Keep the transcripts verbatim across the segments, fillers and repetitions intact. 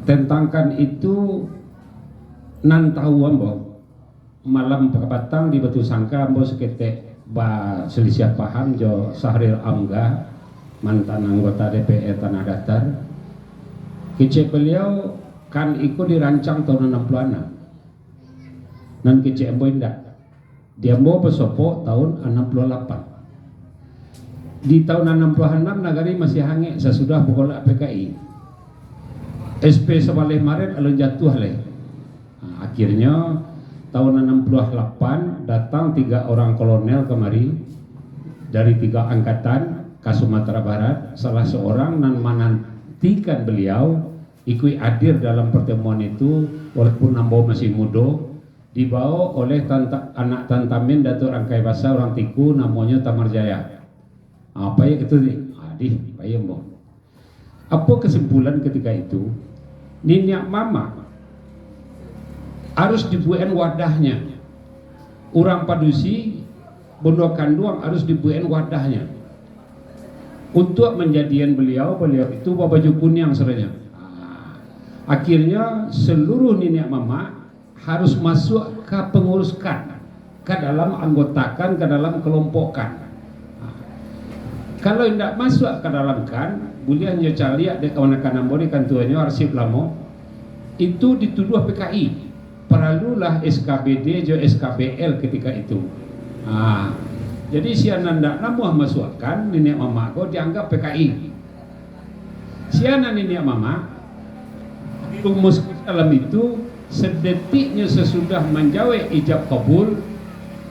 Tentang KAN itu, nan tahu ambo, malam kapatang di Batusangka ambo saketek basalisiah paham jo Sahril Amgah, mantan anggota D P R Tanah Datar. Kecek baliau, KAN iko dirancang tahun anam puluah anam. Nan kecek ambo indak. Di ambo basopok tahun anam puluah lapan. Di tahun anam puluah anam, nagari masih hangek sasudah bagolak P K I. S P Sabaleh Maret alun jatuah lai. Nah, akhirnyo, tahun anam puluah lapan, datang tiga orang kolonel kamari dari tiga angkatan ka Sumatera Barat. Salah seorang nan manantikan baliau ikuik hadir dalam pertemuan itu, walaupun ambo masih mudo, dibawa oleh tanta-, anak tantamin Datuak Rangkai Basa urang Tiku, namonyo Tamar Jaya. Ah, pai ka tu ni. Ah, dih, pai ambo. Apo kesimpulan ketika itu? Niniak mamak harus dibuekan wadahnya. Urang padusi, bundo kanduang harus dibuekan wadahnya. Untuak manjadian baliau, baliau itu babaju kuniang sabananyo. Ah, akhirnyo, seluruh niniak mamak harus masuak ka pangurus KAN, ka dalam anggota KAN, ka dalam kelompok KAN. Nah, kalau indak masuak ka dalam KAN, buliah nyo caliak dek kamanakan ambo di kantuanyo arsip lamo, itu dituduah P K I. Paralulah S K B D jo S K B L ketika itu. Nah, jadi sia nan ndak namuah masuak KAN, niniak mamak ko dianggap P K I. Sia nan niniak mamak, rumus dalam itu, sadetiknyo sasudah manjawek ijab kabul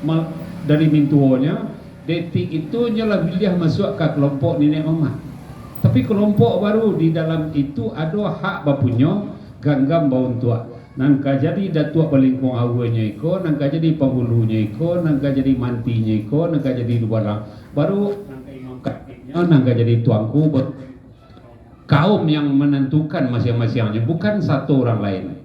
ma-, dari mintuonyo, detik itu nyo lah buliah masuak ka kelompok niniak mamak. Tapi kelompok baru di dalam itu ado hak bapunyo, ganggam bauntuak. Nan ka jadi datuak balingkuang awonyo iko, nan ka jadi panghulunyo iko, nan ka jadi mantinyo iko, nan ka jadi dubalang. Baru nan ka imam katiknyo, nan ka jadi tuangku, baru kaum yang manantukan masiang-masiangnyo, bukan satu urang lain.